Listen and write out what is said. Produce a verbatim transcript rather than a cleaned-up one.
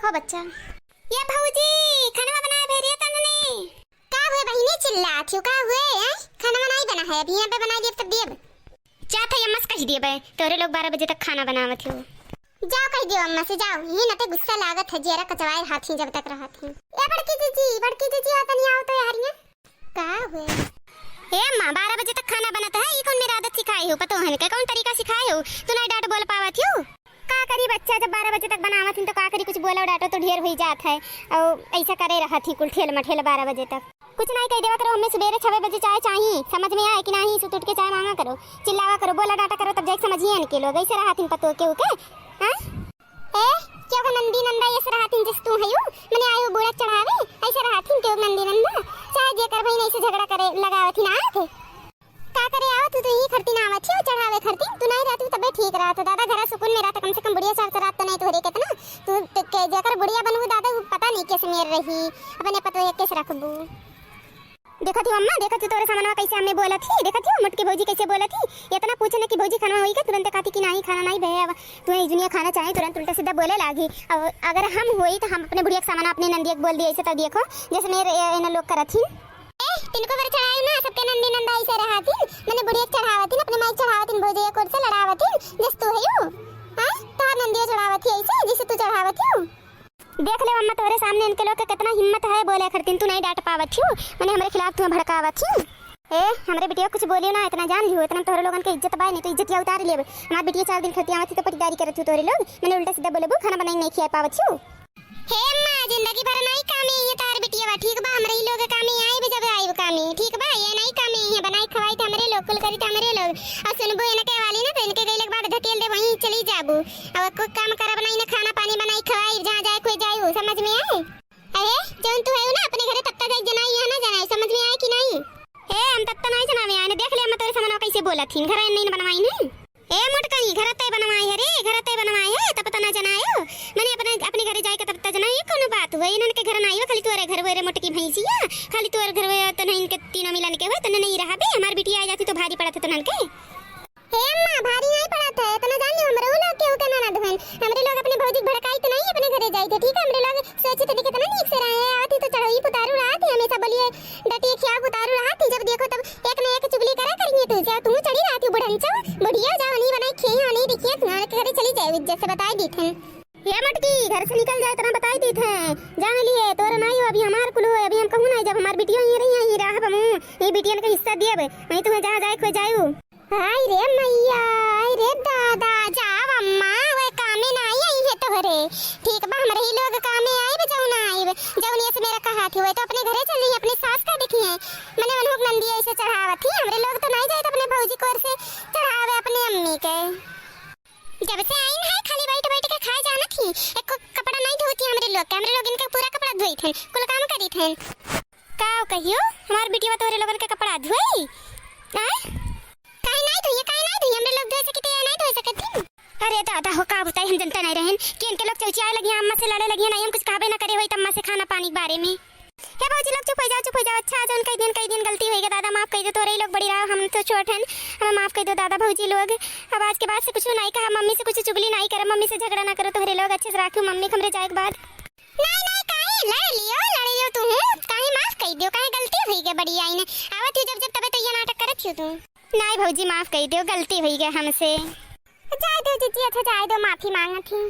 ओ बच्चा। ये भौजी, खाना बनाए भेरिया तन्ने। का हुए बहिनी, चिल्लात हियो, का हुए, हैं? खाना नाहीं बना है, अभी यहाँ पे बनाइ देब तब देब। जात है अम्मा से कहि देब, तोरे लोग बारह बजे तक खाना बनावत हियो। जाओ कहि दियो अम्मा से, जाओ, ये नते गुस्सा लागत है, जियरा कचवाए रहत ही जब तक रहत ही। ए बड़की जीजी, बड़की जीजी, आ तनी आओ तो यार, ये का हुए? ए अम्मा, बारह बजे तक खाना बनत है, ई कौन मेर आदत सिखाए हो? पतोहन के कौन तरीका सिखाए हो? तू नाहीं डाँट बोल पावत हो? का करी बच्चा, जब बारह बजे तक बनावत हिन तो का करी, कुछ बोलो डाँटो तो ढेर हुई जात है। और ऐसा करे रहत ही कुल ठेल मठेल बारह बजे तक। कुछ नाहीं कहि देवा करो, हमें सुबेरे छवे बजे चाय चाही, समझ में आए कि नाहीं? सुत उठ के चाय माँगा करो, चिल्लावा करो, बोला डाँटा करो, तब जाके समझिए इनके लोग। ऐसे रहत हिन पतोह केहू के, हाँ? ए, केहू के नंदी नंदा ऐसे रहत हिन जस तू हयू, मने आयो बूढ़ा चढ़ावे, ऐसे रहत हिन केहू के नंदी नंदा, चाहे जेकर बहिन ऐसे झगड़ा करे लगावत हिन आए थे। का करे आवत हू, तू ही खरतीन आवत ही, चढ़ावे खरतीन, तू नाहीं रहत हू तबे ठीक रहत हो। दादा घरा सुकून में रहत, कम से कम बुढ़िया चार रात तो नाहीं तोहरे केतना, तू तो के, जेकर बुढ़िया बनबू दादा, उ पता नाहीं कैसे मेर रही, अपने पतोहे कैसे रखबू। देखत ही अम्मा, देखत ही तोरे सामनवा कैसे हमें बोलत ही, देखत ही मोटकी भौजी कैसे बोलत ही, इतना पूछे न कि भौजी खाना होई का, तुरंत कहती कि नाहीं खाना नाहीं भैया, अब तू ही दुनिया खाना चाहे, तुरंत उल्टा सीधा बोले लागी। अब अगर हम होई तो हम अपने बुढ़िया के सामने अपने नंदिया के बोल दिए ऐसे, तो देखो जैसे मेरे ए, एना लोग करत ही। ए, तिनको पर चढ़ाई ना, सबके नंदी नंदा ऐसे रहत ही, मने बुढ़िया के चढ़ावत ही, अपने माई के चढ़ावत ही, भौजी के कोर से लड़ावत ही, जस तू हयू, हाँ, तोहार नंदिया चढ़ावत ही ऐसे जैसे तू चढ़ावत ही। देख ले अम्मा, तोहरे सामने इनके लोग के कितना हिम्मत है बोले खरतीन, तू नाहीं डाँट पावत हियो, मने हमरे खिलाफ तू भड़कावत ही। ए, हमरे बिटिया कुछ बोलियो ना, इतना जान लियो, इतना तोहरे लोगन के इज्जत बाय, नाहीं तो इज्जतिया उतार लेबे। हमार बिटिया चार दिन खरती आवत ही तो पटीदारी करत हियो तोहरे लोग, मने उल्टा सीधा बोलबू, खाना बनाई नाहीं खिया पावत हियो। हे अम्मा, जिंदगी भर नाहीं कामे आई है तोहार बिटिया बा, ठीक बा, हमरे ही लोग के कामे आई बे, जब आई कामे, ठीक बा, ये नाहीं कामे आई है, बनाई खवाई तो हमरे लोग, कुल करी तो हमरे लोग। और सुनबू इनके वाली ना तो इनके गइले के बाद ढकेल दे, वहीं चली जाबू। अब कोई काम करब नाहीं ना, खाना पानी बनाई खवाई, जहाँ जाए कोई जाए, वो समझ में आए? अरे, जौन तू है ना अपने घरे तत्ता जाए जनाई, यहाँ ना जनाई, समझ में आए कि नाहीं? ए, हम तत्ता नाहीं जनावे आए ना, देख ले हम तोरे समनवा कैसे बोलत ही, घर नाहीं बनवाई नहीं। ए मोटकई, घर तय बनवाए है रे, घर तय बनवाए है, तब तना जनायो। मने अपने, अपने घरे जाए के तब तना जनायो, ये कौनो बात हुए? इन्हन के घर नाहीं हुए, खाली तोरे घर हुए रे मोटकी भैंसिया, खाली तोरे घर हुए तो नाहीं, इनके तीनों मिलन के हुए, तो नाहीं रहा बे, हमार बिटिया आ जाती तो भारी पड़त है तो नाहीं के। हे अम्मा, भारी नाहीं पड़त है, इतना जान लियो, हमरे उ लोग केहू के ननद हन, हमरे लोग अपने भौजी के भड़काई तो नाहीं, अपने घरे जाई थे, ठीक है? हमरे लोग सोची थे कितना नीक से रहे हैं, आवत ही तो चढ़ोई पुतारू रहत ही, हमेशा बोलिए डटिए खिया पुतारू रहत ही, जब देखो तब एक न एक चुगली करा करिए तू, जा तू चढ़ी रहत ही बुढ़न चो, बुढ़िया जाओ नहीं बनाई खिए नहीं देखिए, तुम्हारे घरे चली जाए, इज्जत से बताई दी थे। ये मटकी, घर से निकल जाए, इतना बताई दी थे, जान लिए, तोरा नाहीं हो, अभी हमार कुल हो, अभी हम कहूँ नाहीं, जब हमार बिटिया यहीं रही, यहीं रह बमू, ये बिटियन का हिस्सा दिए, वहीं तुम्हें जहाँ जाए खोए जाए। हाय रे मैया, हाय रे दादा, जाव अम्मा, वे कामे नाहीं आई है तोहरे। ठीक बा, हमरे ही लोग कामे आइब, जौन आइब, जौन ये से मेरा कहा थी, वे तो अपने घरे चली, अपने सास का देखी है। मने उन्हों नंदी ऐसे चढ़ावत ही, हमरे लोग तो नाहीं जाइत अपने भौजी कोर से चढ़ावे अपने अम्मी के। जब से आइन है, खाली बैठ बैठ के खाए जानत ही, एको कपड़ा नाहीं धोती हमरे लोग के, हमरे लोग इनका पूरा कपड़ा धोइत हन, कुल काम करीत हन। का कहियो, हमार बिटिया तोहरे लोगन के कपड़ा धोई? आय? काहे नाहीं धोइए, काहे नाहीं धोइए? हमरे लोग धोए सकित है, नाहीं धोए सकत ही। अरे दादा हो, का बताई, हम जनता नाहीं रहन कि इनके लोग चौचियाए लगिया, अम्मा से लड़े लगिया, नाहीं हम कुछ कहबे ना करे होई त अम्मा से खाना पानी के बारे में। हे भौजी लोग, चुप हो जाओ, चुप हो जाओ। अच्छा, आज उनका ही दिन, कई दिन गलती होई गई, दादा माफ कर दो, तोहरे ही लोग बड़ी रहो, हम तो छोट हन, हमें माफ कर दो दादा भौजी लोग। अब आज के बाद से कुछ नाहीं कहा, मम्मी से कुछ चुगली नाहीं करब, मम्मी से झगड़ा ना करो, तोहरे लोग अच्छे से राखू मम्मी के हमरे जाए के बाद। नाहीं, नाहीं, काहे लड़ लियो, लड़ लियो तू, हूँ, काहे माफ कर दियो, काहे गलती हुई गई बड़ी आई ने। आवत ही जब, जब तबे तो ये नाटक करत ही तू। नाहीं भौजी, माफ कर दियो, गलती हुई गई हमसे। जाए दो जीजी, अच्छा जाए दो, माफी मांगत ही।